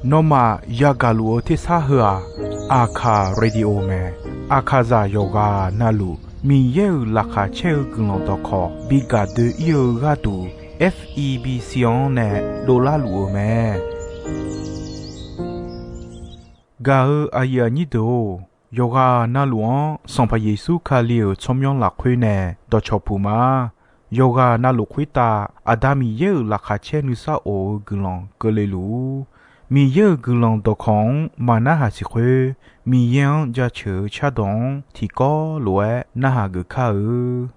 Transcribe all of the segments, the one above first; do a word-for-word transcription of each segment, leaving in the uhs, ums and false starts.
Nawmaf yagaq luf-eu tersar heu-aq, Aqkaq Radio mae. Aqkaqzaq yawqghaq navluf Miqyaer-euq laqkhaq caer-eu guiqlanq dawqkawq bi gaq doe-ir-eu gharduq, F E B C-anr nae dovlar luf-eu mae. Gaq-eu aqyuif aqnyir deuq-or, yawqghaq navluf-anr Sanqpaq Yeqsur Kali-euq tsawrmyanr lafkhoer nae dawqcawq puq ma. Yawqghaq navluf khoertav Aqda Miqyaer-euq laqkhaq caer nuisar of-eu guiqlanq keuvle luf-ur. Miqyaer-euq guiqlanq dawqkawq-anr maqnarhaq siq khoer, Miqyaer-anr jaceuq-eu cardawq-anr tiqkawv lof-aer narhaq geuf kar-eu.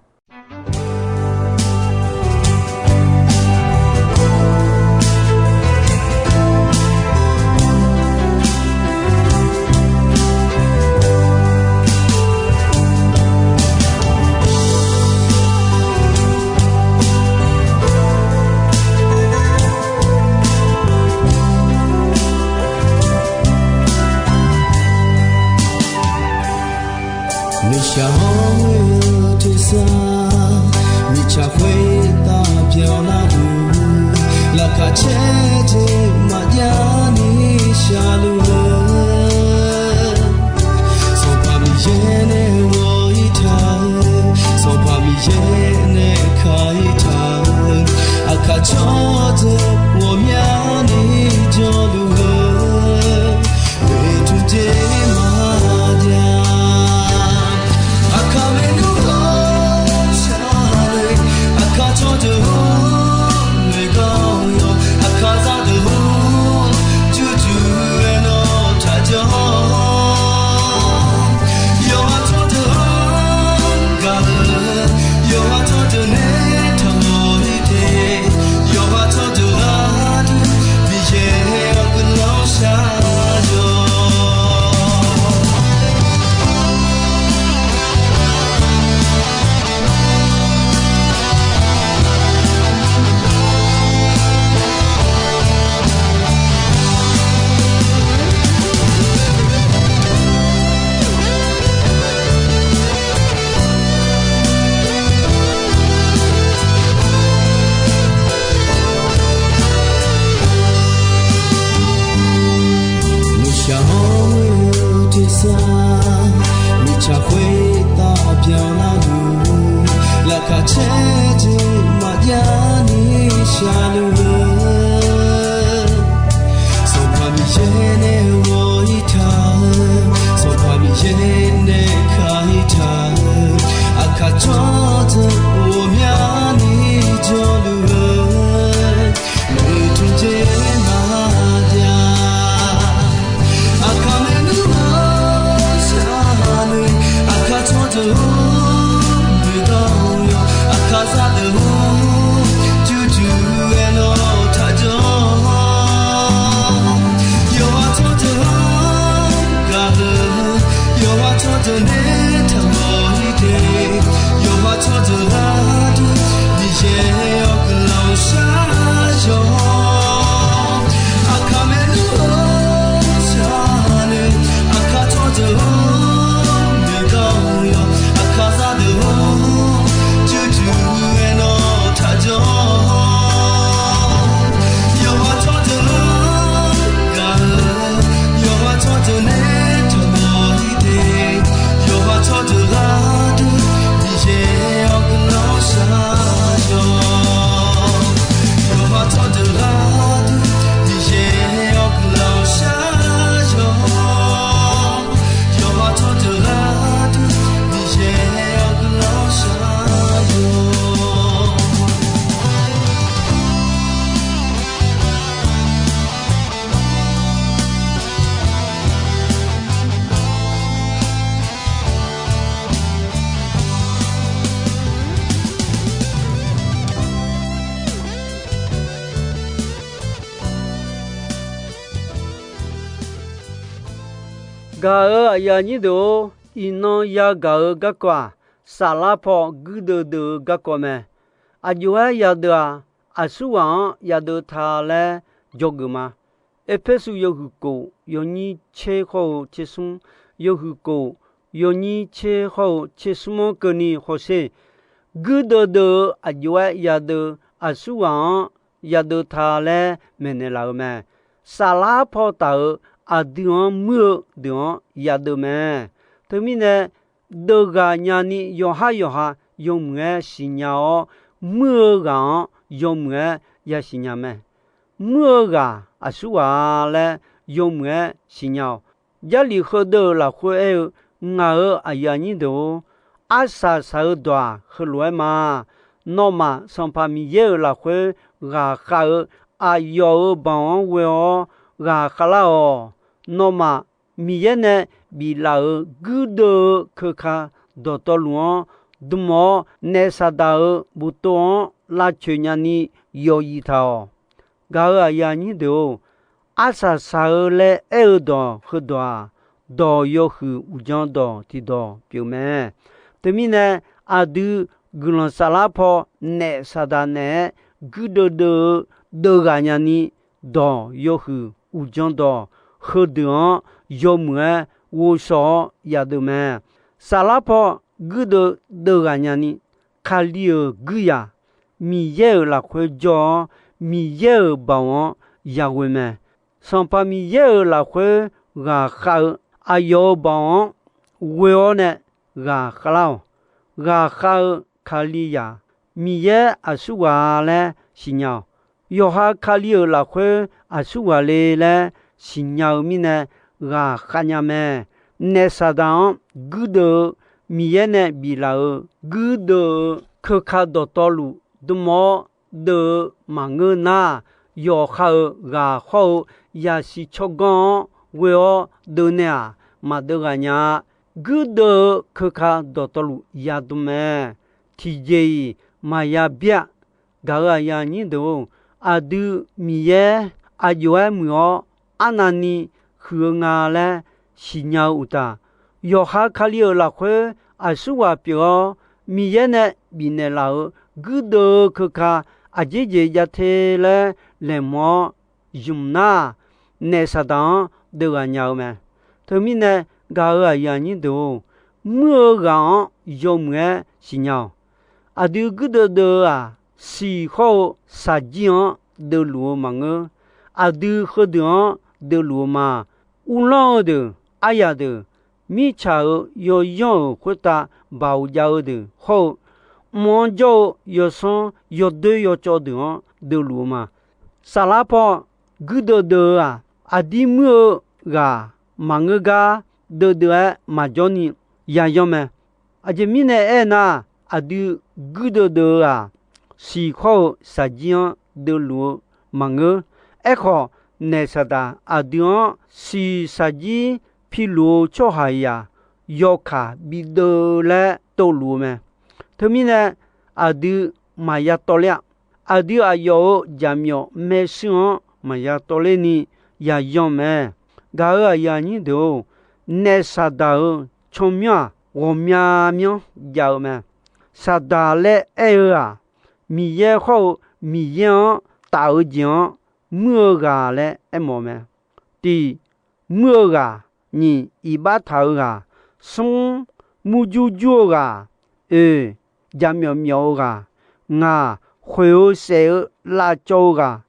Nuishaq hawr-eu tersar, mirtsaq khoertav byanlar-eu, laqkhaq caer jeq maqjav ni shaqluf-eu, Sanqpaq Miqyaer nae ghawq-ir taq-eu, Sanqpaq Miqyaer nae ka-ir taq-eu, aqkaq tsawrdeuq ghawqmyani jawrluf-eu, oeqtmq jeq maqjav. Aqkaq maernmr ghawqshaq-eu, aqkaq tsawrdeuq-or, noeqgawr-awr, aqkaq zaqdeuq-or, jurjur-aer nawr taqjanr. Yawqha tsawrdeuq-anr gaq-eu, yawqha tsawrdeuq nae taqmawf-ir de, yawqha tsawrdeuq gharduq Miqyaer-awr guiqlanq shar-awq. Nuishaq hawr-eu tersar, mirtsaq khoertav byanlar-eu, laqkhaq caer jeq maqjav ni shaqluf-eu, Sanqpaq Miqyaer nae ghawq-ir taq-eu, Sanqpaq Miqyaer nae ka-ir taq-eu, aqkaq tsawrdeuq ghawqmyani jawrluf-eu, oeqtmq jeq maqjav. Aqkaq maernmr ghawqshaq-eu, aqkaq tsawrdeuq-or, noeqgawr-awr, aqkaq zaqdeuq-or, jurjur-aer nawr taqjanr. Yawqha tsawrdeuq-anr gaq-eu, yawqha tsawrdeuq nae taqmawf-ir de, yawqha tsawrdeuq gharduq Miqyaer-awr guiqlanq shar-awq. Aqkaq maernmr ghawqshaq-eu, aqkaq tsawrdeuq-or, noeqgawr-awr, aqkaq zaqdeuq-or, jurjur-aer nawr taqjanr. Yawqha tsawrdeuq-anr gaq-eu, yawqha tsawrdeuq nae taqmawf-ir de, yawqha tsawrdeuq gharduq Miqyaer-awr guiqlanq shar-awq. Yawqha tsawrdeuq gharduq Miqyaer-awr guiqlanq shar-awq. Yawqha tsawrdeuq gharduq Miqyaer-awr guiqlanq shar-awq. Gaq-euq aqyuif aqnyir deuq-or, iqnan yagaq-eu garkawv-aq, saflar paw guirdeuv deuv-eu garkawv mae. Aqjox-aer yadeuv-aq, aqsurghaq-anr yadeuv ta laer dzawgeuf ma. Erpersu yawhuiq kof yawnyir tser khawr-eu tsersmr, yawhuiq kof yawnyir tser khawr-eu tsersmr-anr keuvni hawsher. Guirdeuv deuv-eu aqjox-aer yadeuv aqsurghaq-anr yadeuv ta laer maeqnaeq laf-eu mae. Saflar paw taf-euq aqdui-anr muir-eu deuq-anr yadeuv mae. Teumirnae, deuv ghaq nyani yawqhar yawqha yawmuiq-aer siqnya-awr, muir-eu ghaq-anr yawmuiq-aer yasiq nya mae. Muir-eu ghaq aqsurghaq-a laer yawmuiq-aer siqnya-awq. Jarlif heudeuv-euq lafkhoer aer-eu, ngaq-euq aqyuif aqnyir deuq-or, arsaq saq-eu dawq-aq heulof-aer ma. Nawmaf Sanqpaq Miqyaer-euq lafkhoer ghaqkhav-eu aqyawf-euq baoq-anr ghoe-awr ghaqkhav lar-awq. Nawmaf Miqyaer nae biflaf-euq guirdeuv-eu keuka dawqtawvluf-anr dm-awr, naef Saqdaq-euq boftov-anr lavcoeq nyani yawf yif taq-awq. Gaq-euq aqyuif aqnyir deuq-or, arsaq saq-eu laer aer-eu dawq heudawq-aq, dawq yawhuiq uqdzan dawq tiqdawq pyeuf mae. Teumirnae, aqdui guiqlanq saflar paw naef Saqdaq naeq-aer guirdeuv deuv-eu deuv ghaq nyani dawq yawhuiq uqdzan dawq heudeuq-anr yawmuiq-aer ghovshaw-awr yadeuv mae. Saflar paw guirdeuv deuv ghaq nyani, Kali-euq guirzaq Miqyaer-euq lafkhoer jawr-awr, Miqyaer-euq baoq-anr yaghoe mae. Sanqpaq Miqyaer-euq lafkhoer ghaqkhav-eu aqyawf-euq baoq-anr ghoe-awr nae ghaqkhav lar-awq. Ghaqkhav-eu Kalizaq Miqyaer aqsurghaq laer siqnya-awq. Yawqha Kali-euq lafkhoer aqsurghaq le laer siqnya-eu mirnae ghaqkhav nya mae. Naef Saqdaq-anr guirdeuv-eu Miqyaer nae biflaf-euq guirdeuv-eu keuka dawqtawvluf dm-awr deuv-eu maqngeur nar, yawqha-euq ghaq hawr-eu yasiq tsawrganr-anr ghoe-awr deuv nae-aq, maqdeuv ghaq nya-a. Guirdeuv-eu keuka dawqtawvluf yadm mae. Tiqjeq-iq maqya byaer-a. Gaq-euq aqyuif aqnyir deuq-or, aqdui Miqyaer aqjox-aer muiq-awr arnavni huiq-eu nga laer siqnya-eu uqtaf, yawqha Kali-euq lafkhoer aqsurghaq pyeuf-awr, Miqyaer nae bifnaeq laf-euq guirdeuv-eu keuka aqjeq jeq jav te laer laeqhmq-awr ymq nar, naef Saqdaq-anr deuv ghaq nya-eu mae. Teumirnae, gaq-euq aqyuif aqnyir deuq-or, muir-eu ghaq-anr yawmuiq-aer siqnya-awq. Aqdui guirdeuv deuv-eu-aq, siq hawr-eu shaqjir-anr deuv luf-eu maqngeur. Aqdui heudeuq-anr deuv luf-eu ma. Uvlanr-eu deuq, aryaq deuq, mirtsaq-euq yawyanr-euq khoertav baoq jav-eu deuq hawr-eu, mq-anr jawr-eu yawsanr yawdoer yawcawv deuq-anr deuv luf-eu ma. Saflar paw guirdeuv deuv-eu-aq, aqdir muir-eu ghaq maqngeur gar deuvdeuv-aer maqjawr ni yayanr mae. Aqjeq mirnae aernar, aqdui guirdeuv deuv-eu-aq, siq hawr-eu shaqjir-anr deuvluf-eu maqngeur. Aerkhawf, naef Saqdaq aqdui-anr siq shaqjir piluf-eu tsawrhaqzaq yawkaq bideuv laer tovluf-eu mae. Teumirnae, aqdui maqya tawvler-a. Aqdui aqyawf-euq jaqmyawf maershuir-anr maqya tawvler ni yayanr mae. Gaq-euq aqyuif aqnyir deuq-or, naef Saqdaq-euq tsawrmyanr-aq, ghawqmya myanr jav-eu mae. Saqdaq laer aer-eu-aq, Miqyaer hawr-eu Miqyaer-anr taf-eu jeq-anr muir-eu ghaq laer aermawf-eu mae. Tiq, muir-eu ghaq. Nyiq, iqbax taq-eu ghaq. Smr, murjur jur-eu ghaq. Oeq, jaqmyawf myawf-eu ghaq. Ngaq, khoeq-eu saef-eu lavcawv-eu ghaq.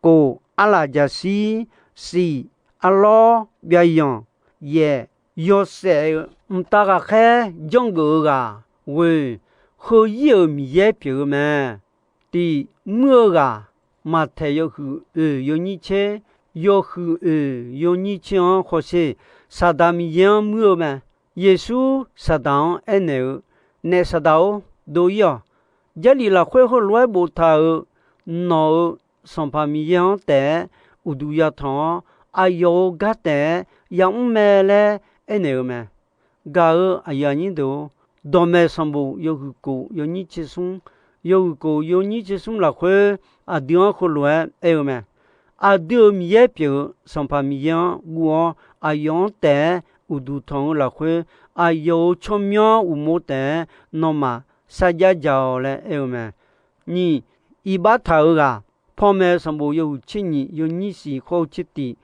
Kof, arlaq jaqshir. Siq, arlawr byavyanq. Yaeq, yawshaef-eu mqtav ghaqkhaer janrgeuf-eu ghaq. Ghoeq, heu-ir-euq Miqyaer pyeuf-eu mae. Tiq, muir-eu ghaq. Maqtaeq yawhuiq oeq yawnyir tser, yawhuiq oeq yawnyir tser-anr hawsher. Saqdaq Miqyaer-anr muir-eu mae. Yeqsur Saqdaq-anr aernaeq-eu, Naef Saqdaq-or, dov-ir-awq. Jarlif lafkhoer heulof-aer boftaq-euq, nawq-euq Sanqpaq Miqyaer-anr taef-aer uqduq yatanq-awr, aqyawf-euq gar taef-aer yamr mae laer aernaeq-eu mae. Gaq-euq aqyuif aqnyir deuq-or, dawqmaeq sanqbof yawhuiq kof yawnyir tser smr, yawhuiq kof yawnyir tser smr lafkhoer aqdui-anr heulof-aer aer-eu mae. Aqdui-euq Miqyaer pyeuf-eu Sanqpaq Miqyaer-anr guv-awr, aqyawf-anr taef-aer uqduq tanq-eu lafkhoer, aqyawf-euq tsawrmyanr uqmov taef-aer nawmaf sarjax dzaq-awq laer aer-eu mae. Nyiq, iqbax taq-eu ghaq. Panmaeq sanqbof yawhuiq tser nyiq yawnyir siq hawr-eu tser tiq,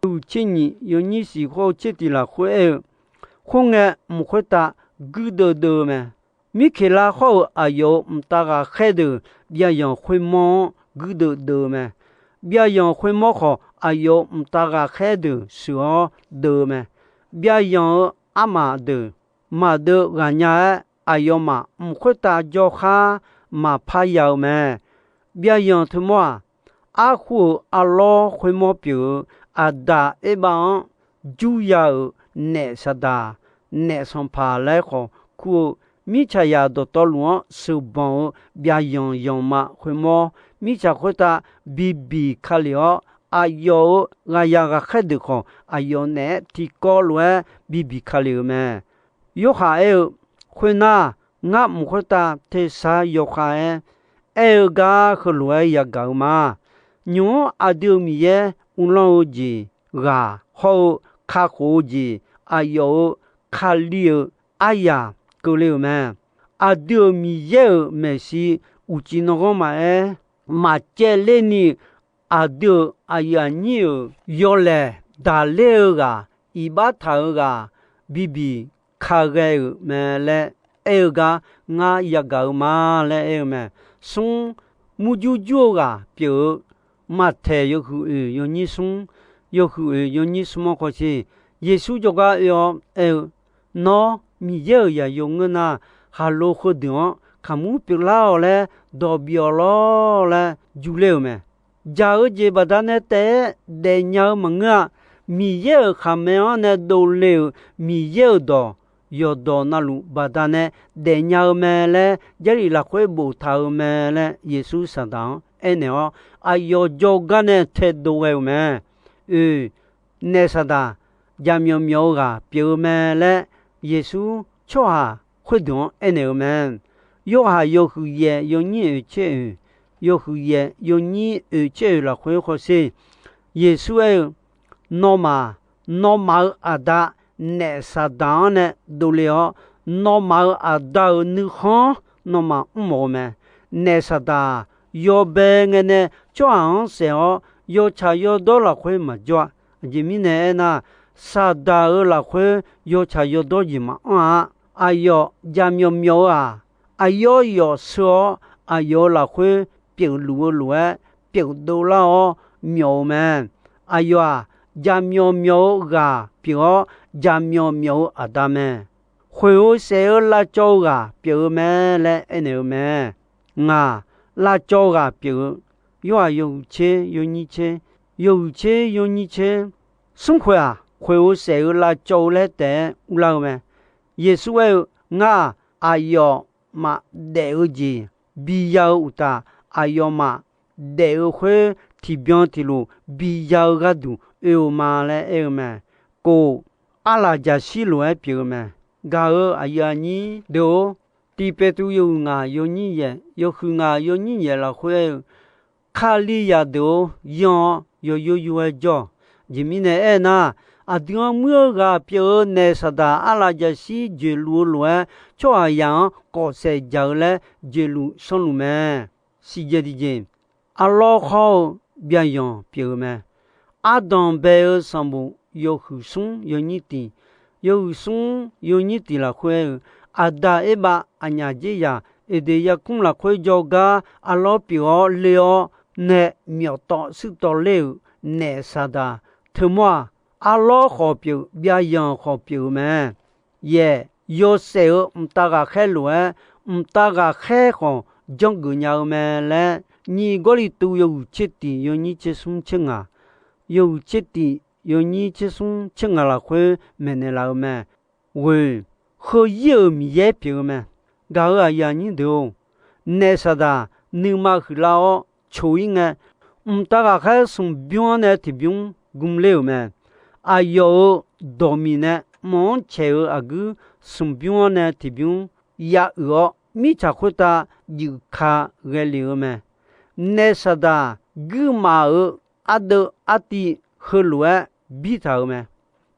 yawhuiq tser nyiq yawnyir siq hawr-eu tser tiq lafkhoer aer-eu, khoerngae mq khoertav guirdeuv deuv-eu mae. Mirkeqlav hawr-euq aqyawf-euq mqtav ghaqkhaer deuq byavyanq khoermawr-anr guirdeuv deuv-eu mae. Byavyanq khoermawr khawf, aqyawf-euq mqtav ghaqkhaer deuq sheuq-awr deuv-eu mae. Byavyanq-euq armaf deuq maqdeuv ghaqnya-aer, aqyawfmaf mq khoertav jawrkhar maqpar ya-eu mae. Byavyanq teumawr-aq, arkhu-euq arlawr khoermawr pyeuf-eu Aqdaq Erbav-anr jurya-euq naef Saqdaq, naef Sanqpaq laer khawf kur-eu, mirtsaqzaq dawqtawvluf-anr sheuqbanq-eu byavyanq yanqma khoermawr, mirtsaq khoertav bibiq ka lef-awr, aqyawf-euq ghaqzaq ghaqkhaer deuq khawf, aqyawf naeq-aer tiqkawv lof-aer bibiq ka lef-euq mae. Yorhaq aer-eu, Khoernar, ngar mq khoertav tersar yawkhav-aer aer-eu gar heulof-aer yagaq-eu ma. Nymq-mr aqdui-euq Miqyaer uvlanr-eu jeq ghaq hawr-eu kakhof-eu jeq, aqyawf-euq Kali-euq aryaq keuvle-euq mae. Aqdui-euq Miqyaer-euq maeqshi uqcif nanghanr maqaer, maqcaevler ni, aqdui-euq aqyuif aqnyir-euq yawlaeq daqler-eu ghaq, iqbax taq-eu ghaq, bibiq ka ghae-euq mae laer aer-eu gar ngar yagaq-eu ma laer aer-eu mae. Smr, murjur jur-eu ghaq pyeuf-eu Maqtaeq yawhuiq oeq yawnyir smr, yawhuiq oeq yawnyir smr-anr khawf sher. Yeqsur jawrgar oe-awr aer-eu, Nawr Miqyaer-euq zaqyo ngeur nar, khaqlo heudeuq-anr kaqmur pyeuflar-awq laer dawq bif-awq lawr laer jurler-euq mae. Jaq-eu jeq baqdanae taef-aer daefnya-eu maqngeur-a. Miqyaer-euq khaqmae-anr nae dovle-euq Miqyaer-euq dawq yawqdawq navluf baqdanae daefnya-eu mae laer Jarlif lafkhoer boftaq-euq mae laer Yeqsur Saqdaq-anr aernaeq-awr, aqyawf jawrgar nae taedov ghae-euq mae. Oe, naef Saqdaq, jaqmyawf myawf-eu ghaq pyeuf-eu mae laer Yeqsur tsawrhaq khoerdeuq-anr aernaeq-eu mae. Yorhaq yawhuiq yaef yawnyir oeq tser oeq, yawhuiq yaef yawnyir oeq tser oeq lafkhoer khawf sher. Yeqsur aer-eu, Nawmaf, nawmaf-euq aqda naef Saqdaq-anr nae dovle-awr, nawmaf-euq aqda-euq nuikhanr nawmaf mrmawf-eu mae. Naef Saqdaq-aq, yawbae ngae nae tsawrhaq-anr saef-awr, yawtsaq yawdawr lafkhoer maqjawr-a. Aqjeq mirnae aernar, Saqdaq-euq lafkhoer yawtsaq yawdawr jeq maqanr-a. Aqyawf jaqmyawf myawf-eu-aq, aqyawf yawf sheu-awr, aqyawf-euq lafkhoer pyeufluf-eu lof-aer pyeufdov lar-awr myawf-eu mae. Aqyawf-aq, jaqmyawf myawf-eu ghaq pyeuf-awr, jaqmyawf myawf-eu aqda mae. Khoeq-eu saef-eu lavcawv-eu ghaq pyeuf-eu mae laer aernaeq-eu mae. Ngaq, lavcawv ghaq pyeuf-eu, Yorhaq yawhuiq tser yawnyir tser, yawhuiq tser yawnyir tser, smr khoeq-aq, khoeq-eu saef-eu lavcawv-eu laer taef-aer urlar-eu mae. Yeqsur aer-eu, Ngar-aq, aqyawfmaf daef-eu jeq biya-eu uqtaf, aqyawfmaf daef-eu khoer tiqbyan tiqluf biya-eu gharduq oe-eu ma laer aer-eu mae. Kof, arlaq jaqshir lof-aer pyeuf-eu mae. Gaq-euq aqyuif aqnyir deuq-or, Tiq Peqtruv yawhuiq ngaq yawnyir yaef, yawhuiq ngaq yawnyir yaef lafkhoer aer-eu, Kalizaq deuq-or, yanr-awr yawyor yor-aer jawr-awq. Aqjeq mirnae aernar, aqdui-anr muir-eu ghaq pyeuf-eu naef Saqdaq arlaq jaqshir joeqluf-eu lof-aer, tsawrhaqzaq-anr kawf saef jaq-eu laer joeqluf sanrluf mae. Siqjeq tiqjeq, arlawr khawr-eu byaqyanq pyeuf-eu mae. Ardanq bae-eu sanqbof yawhuiq smr yawnyir tiq, yawhuiq smr yawnyir tiq lafkhoer aer-eu, Aqda Erbav aqnyaf dzerzaq Eqdeq yarkmr lafkhoer jawrgar arlawr pyeuf-awr le-awr nae myawf tawv shuir tawv ler-euq naef Saqdaq teumawr-aq, arlawr khawf pyeuf, byaqyanq khawf pyeuf-eu mae. Yaeq, yawshaef-euq mqtav ghaqkhaer lof-aer, mqtav ghaqkhaer khawf janrgeuf nya-eu mae laer, nyiq Gawrliqtu yawhuiq tser tiq yawnyir tser smr tser ngaq, yawhuiq tser tiq yawnyir tser smr tser ngaq lafkhoer maeqnaeq laf-eu mae. Ghoeq, heu-ir-euq Miqyaer pyeuf-eu mae. Gaq-euq aqyuif aqnyir deuq-or, naef Saqdaq nuima huiqlar-awr coq-ir ngae, mqtav ghaqkhaer smq bymr-anr nae tiqbymr gmler-euq mae. Aqyawf-euq dawqmiq nae mq-anr caeq-eu aqguir smq bymr-anr nae tiqbymr ya uiq-awr, mirtsaq khoertav juif ka ghae lef-eu mae. Naef Saqdaq guirmaf-euq ardeuv artiv heulof-aer birtaq-euq mae.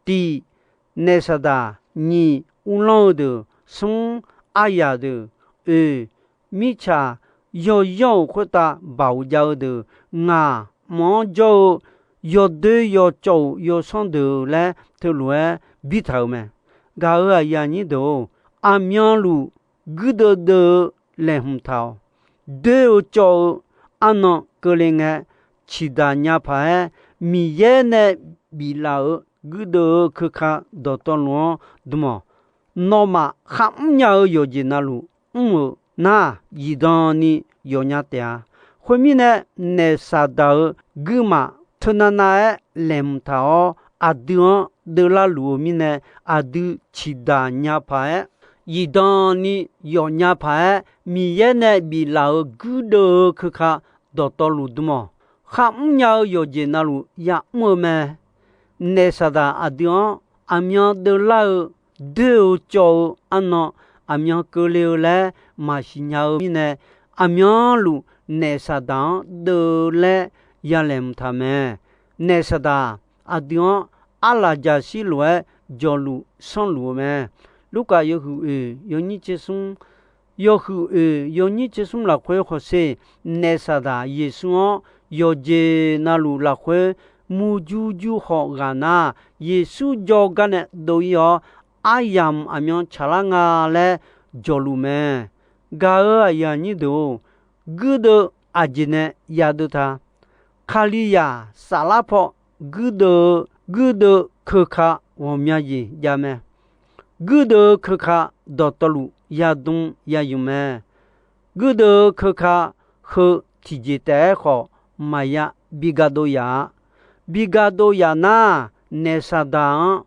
Tiq, naef Saqdaq, nyiq, uvlanr-eu deuq, smr, aryaq deuq, oeq, mirtsaq yawyanr-euq khoertav baoq jav-eu deuq, ngaq, mq-anr jawr-eu yawdoer yawcawv-euq yawsanr deuq laer teulof-aer birtaq-euq mae. Gaq-euq aqyuif aqnyir deuq-or, aqmyanluf guirdeuv deuv-eu laeqhmq taq-awq. Doer-eu cawv-eu arnan keuvle ngae, ciqdaq nya paq-aer Miqyaer nae biflaf-euq guirdeuv-eu keuka dawqtawvluf-anr dm-awq. Nawmaf kharmr nya-eu yawqjeq navluf mr-euq nar, zifdan ni yawfnya taef-a. Khoermirnae, naef Saqdaq-euq guirmaf teunav nav-aer laeqhmq taq-awr, aqdui-anr deuvlar luf-eu mirnae, aqdui ciqdaq nya paq-aer, zifdan ni yawfnya paq-aer, Miqyaer nae biflaf-euq guirdeuv-eu keuka dawqtawvluf dm-awq. Kharmr nya-eu yawqjeq navluf yamr-eu mae. Naef Saqdaq aqdui-anr aqmyan deuvlar-eu, doer-eu cawv-eu arnan aqmyan keuvle-eu laer maqsiq nya-eu mirnae, aqmyanluf naef Saqdaq-anr deuv laer yalaeqhmq taq mae. Naef Saqdaq aqdui-anr arlaqjaq shir lof-aer jawqluf sanrluf-eu mae. Lurkaf yawhuiq oeq yawnyir tsersmr, yawhuiq oeq yawnyir tsersmr lafkhoer hawsher, naef Saqdaq Yeqsur-anr yawqjeq navluf lafkhoer murjur jur khawf ghaq nar, Yeqsur jawrgar nae dov-ir-awr, aryamq aqmyan tsaqlar nga laer jawqluf mae. Gaq-euq aqyuif aqnyir deuq-or, guirdeuv aqjeq nae yadeuv ta. Kalizaq saflar paw guirdeuv-eu, guirdeuv keuka ghawqmya jeq jav mae. Guirdeuv-eu keuka dawqtawvluf yadm yayuf mae. Guirdeuv-eu keuka heu tiqjeq taef-aer khawf maqya bi ga dov yaf-a. Bi ga dov yaf nar, naef Saqdaq-anr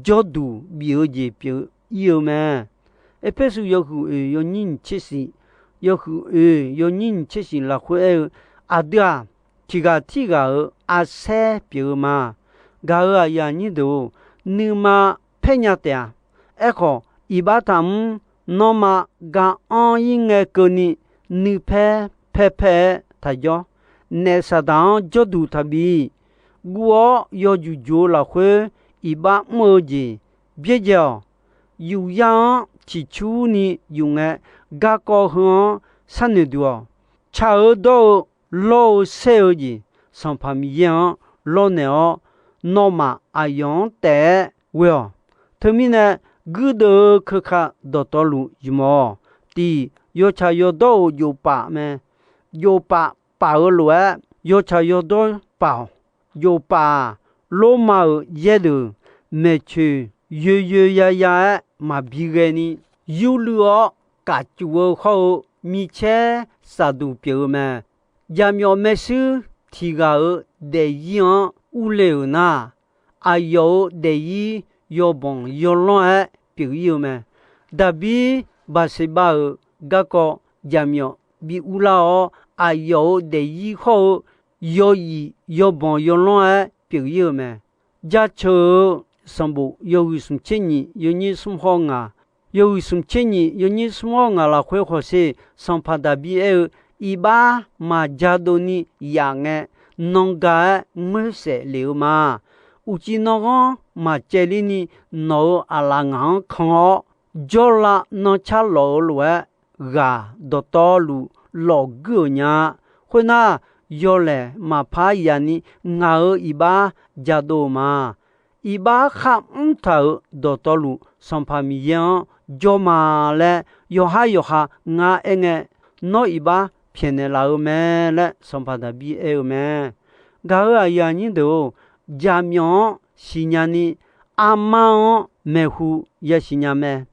jawrduq bif-eu jeq pyeuf ir-eu mae. Erpersu yawhuiq oeq yawnyir nyiq tser shif, yawhuiq oeq yawnyir nyiq tser shif lafkhoer aer-eu, aqdui-aq, tiq ghaq tirghaq-euq arsaer pyeuf-eu ma. Gaq-euq aqyuif aqnyir deuq-or, nuima paer nya taef-a. Aerkhawf, iqbax taqmr, nanrma ga anr-ir ngae keuvni, nuipaer paerpaer-aer taqjawr. Naef Saqdaq-anr jawrduq taqbi. Guv-awr yawjuq juq-eu lafkhoer iqbax mr-eu jeq byaerdzae-awq. Yufyar-anr ciqcur ni yuf ngae, garkawv heu-anr sharnoeq duq-awq. Tsaq-eu dawr-eu lawr-eu saer-eu jeq, Sanqpaq Miqyaer-anr lawrnaeq-awr, nawmaf aqyawf-anr taef-aer ghoe-awq. Teumirnae, guirdeuv-eu keuka dawqtawvluf ymq-awq. Tiq, yawtsaq yawdawr-euq jofpaf mae. Jofpaf paf-eu lof-aer yawtsaq yawdawr paf-awq. Jofpaf-aq, Lormav-euq yaerdeuq maeqtsoeq yoeyoe yaya-aer maqbi ghaeni, yurluiv-awr kafcuf-eu hawr-eu micaer saqduq pyeuf-eu mae. Jaqmyawf maershuir tiq ghaq-euq daefzir-anr urle-euq nar, aqyawf-euq daefzir yawbanq yawlanr-aer pyeuf ir-eu mae. Daqbir Baqseqbav-euq garkawv jaqmyawf bi urlar-awr, aqyawf-euq daefzir hawr-eu yawzif yawbanq yawlanr-aer pyeuf ir-eu mae. Jaceuq-eu sanqbof yawhuiq smq tser nyiq yawnyir smr hawr ngaq, yawhuiq smq tser nyiq yawnyir smr hawr ngaq lafkhoer hawsher, Sanqpaq Daqbir aer-eu, iqbax maqja dovni yaf ngae, nanga-aer ngoersaef lef-eu ma. Uqcif nanghanr maqcaevler ni, nawq-euq aqlaf ngaq-anr kan-awr, jawrlav nanrcar lawf-eu lof-aer ghaq dawqtawvluf lawfguir-euq nya-a. Khoernar, yawlaeq maqpar yaf ni ngaq-euq iqbax jadov-eu ma. Iqbax kharmr taq-euq dawqtawvluf Sanqpaq Miqyaer-anr jawr ma laer yawqhar yawqha ngar aer ngae, nawr iqbax pyaeqnaeq laf-eu mae laer Sanqpaq Daqbir aer-eu mae. Gaq-euq aqyuif aqnyir deuq-or, jaqmyawf-anr siqnya ni, armar-anr maeqhu yasiq nya mae.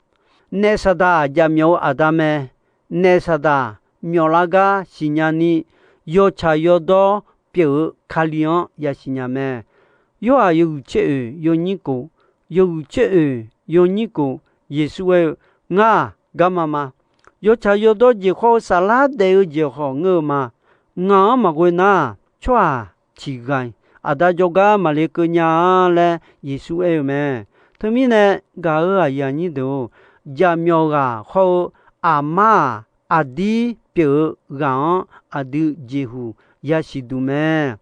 Naef Saqdaq jaqmyawf-euq aqda mae. Naef Saqdaq myawflar gar siqnya ni, yawtsaq yawdawr pyeuf-eu Kali-anr yasiq nya mae. Yorhaq yawhuiq tser oeq yawnyir kof, yawhuiq tser oeq yawnyir kof, Yeqsur aer-eu, Ngar-aq, garma ma. Yawtsaq yawdawr jeq khawr-eu saflar daef-eu jeq khawf ngeur-eu ma. Ngaq-anr maqghoe nar, tsawrhaq tiq ghaq-iq Aqda jawrgar maqle keuv nya-a laer Yeqsur aer-eu mae. Teumirnae, gaq-euq aqyuif aqnyir deuq-or, jaqmyawf ghaq khawr-eu aqmar-aq, aqdir pyeuf-eu ghaq-anr aqdui jeqhuq yasiq duq mae.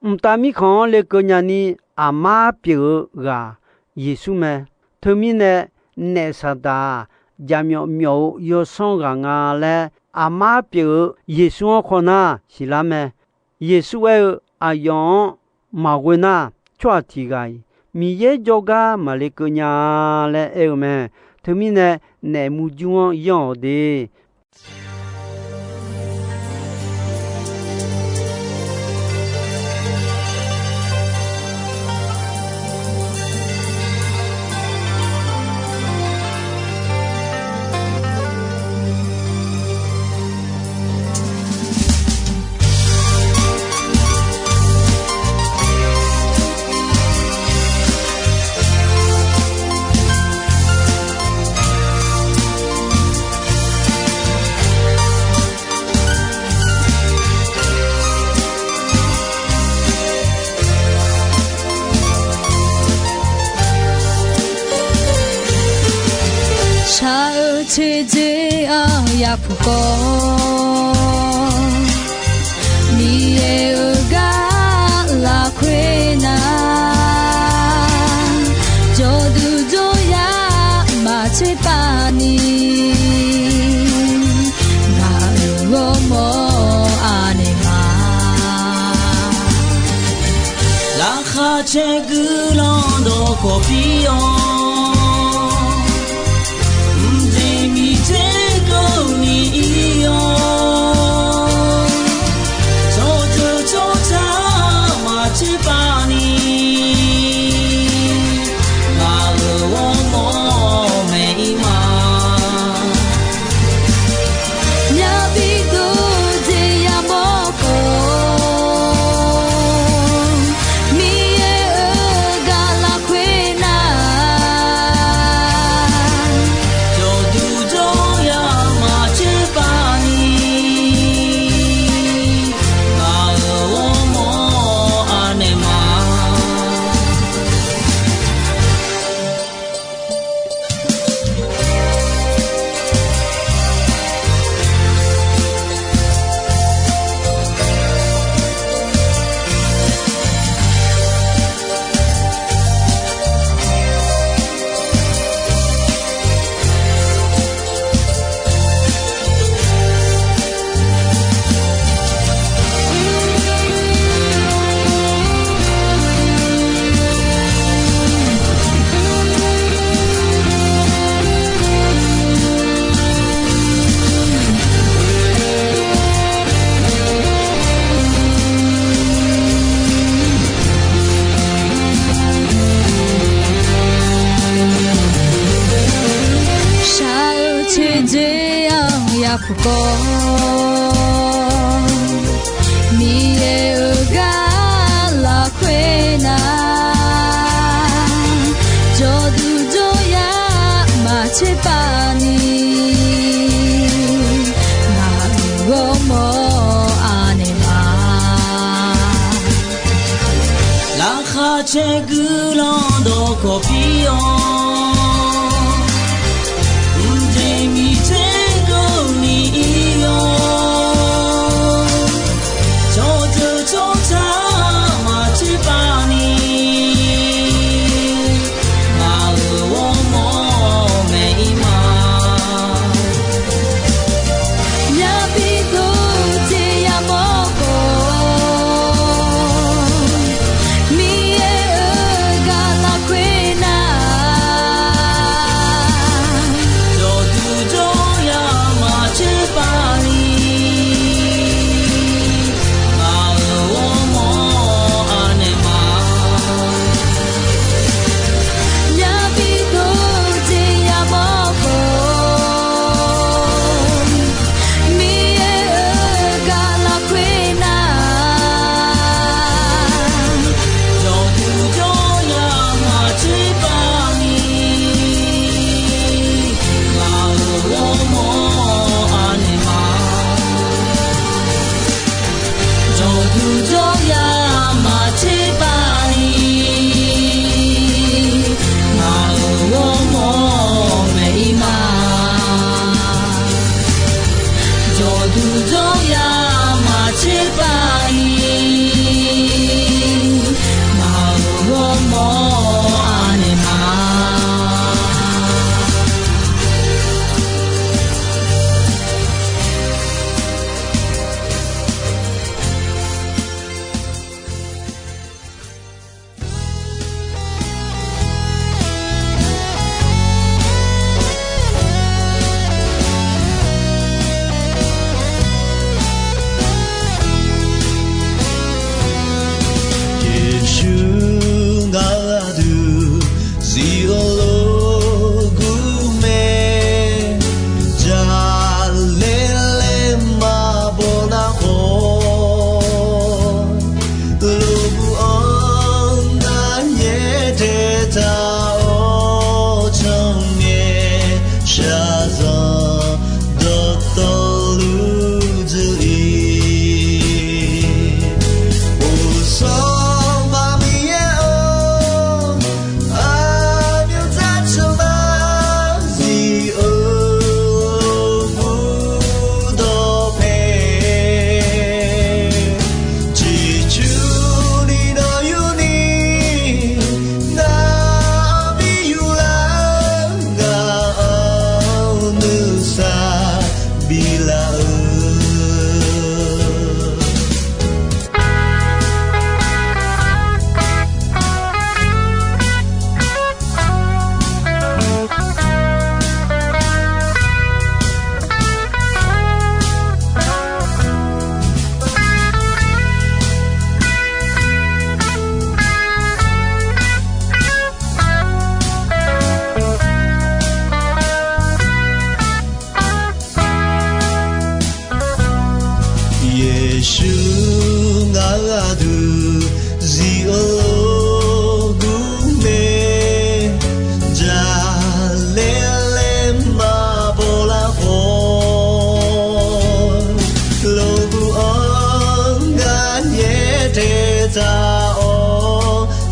Mqtav Mirkhanq-anr lekeuv nyani aqmar pyeuf-eu ghaq Yeqsur mae. Teumirnae, naef Saqdaq-aq, jaqmyawf myawf-eu yawsanr ghaq nga laer aqmar pyeuf-eu Yeqsur-anr khawf nar siqlar mae. Yeqsur aer-eu, Aqyawf-anr maqghoe nar, tsawrhaq tiq ghaq-iq Miqyaer jawrgar maqle keuv nya-a laer aer-eu mae. Teumirnae, naef murjur-anr yanr-awq de. Teudzer-anr yapuq kawv, Miqyaer-euq gar lafkhoer nar, jawrduq jawryar maqtser pav ni, ngaq-euq ghawrmawr anaeq ma. Laqkhaq caer guiqlanq dawqkawq pir-awr, mqjeq miqdzer keuvni ir-awr, tsawrjeuq tsawrca maqtser pav ni, ngaq-euq ghawrmawr maeq ir ma. Myavbi dov jeq yamawr khawf, Miqyaer-euq gar lafkhoer nar, jawrduq jawryar maqtser pav ni, ngaq-euq ghawrmawr anaeq ma. Shaq-eu teudzer-anr yapuq kawv, Miqyaer-euq gar lafkhoer nar, jawrduq jawryar maqtser pav ni, ngaq-euq ghawrmawr anaeq ma. Laqkhaq caer guiqlanq dawqkawq pir-awr, mqjeq miqdzer keuvni ir-awr, tsawrjeuq tsawrca maqtser pav ni, ngaq-euq ghawrmawr maeq ir ma. Myavbi dov jeq yamawr khawf, Miqyaer-euq gar lafkhoer nar,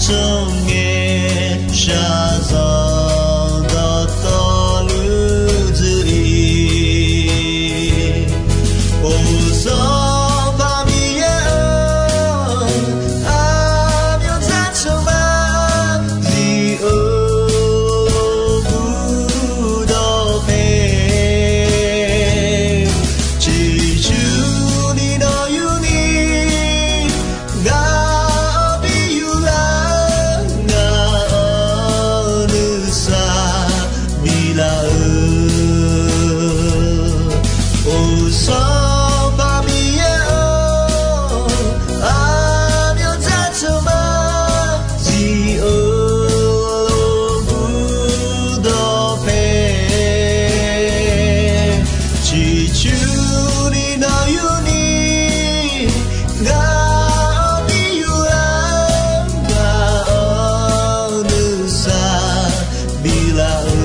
Tsawrngae shaqzanq dawqtawvluf dzuif-ir. Oq, Sanqpaq Miqyaer-or, aqmyanzaq tsawrmyanr zif-eu guqdawq pae, ciqcurni nawq yurni, ngaq-anr bi yuflar, ngaq-anr nuisar biflaf-eu. Oq, Sanqpaq Miqyaer-or, aqmyanzaq tsawrmyanr zif-eu guqdawq pae, ciqcurni nawq yurni, ngaq-anr bi yuflar, ngaq-anr nuisar biflaf-eu,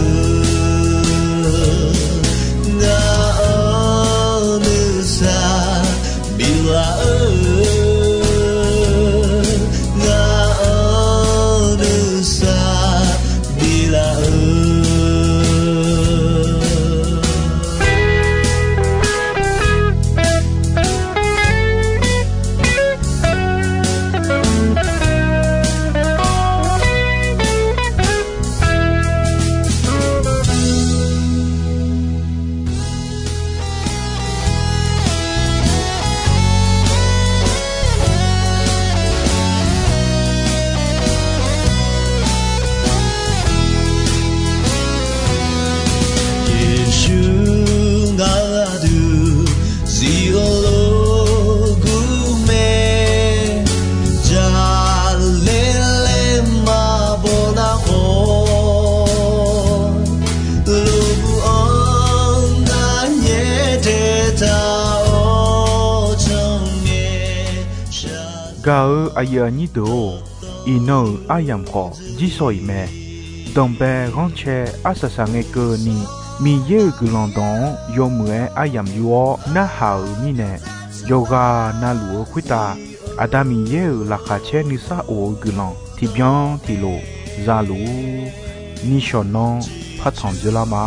ngaq-anr nuisar biflaf-eu, ngaq-anr nuisar biflaf-eu. Yeqsur ngaq-euq aqdui zif-eu lof gur mae, jaqlaer laer maqbaw nar khawf, lof gur-anr nar nyaer daetaq-awr tsawrngae shaq. Gaq-eu aqyuif aqnyir deuq-or, iqnan-euq aryamq khawf jirsawq-iq mae. Danqbae ghanrcae arsaq saq ngae keuvni, Miqyaer-euq guiqlanq dawq-anr yawmuiq-aer aryamq yur-awr narhaq-euq mirnae, yawqghaq navluf-eu khoertav Aqda Miqyaer-euq laqkhaq caer nuisar of-eu guiqlanq tiqbyan tiqlof za luf-ur. Nishawq nanr partanq dzeurlar ma.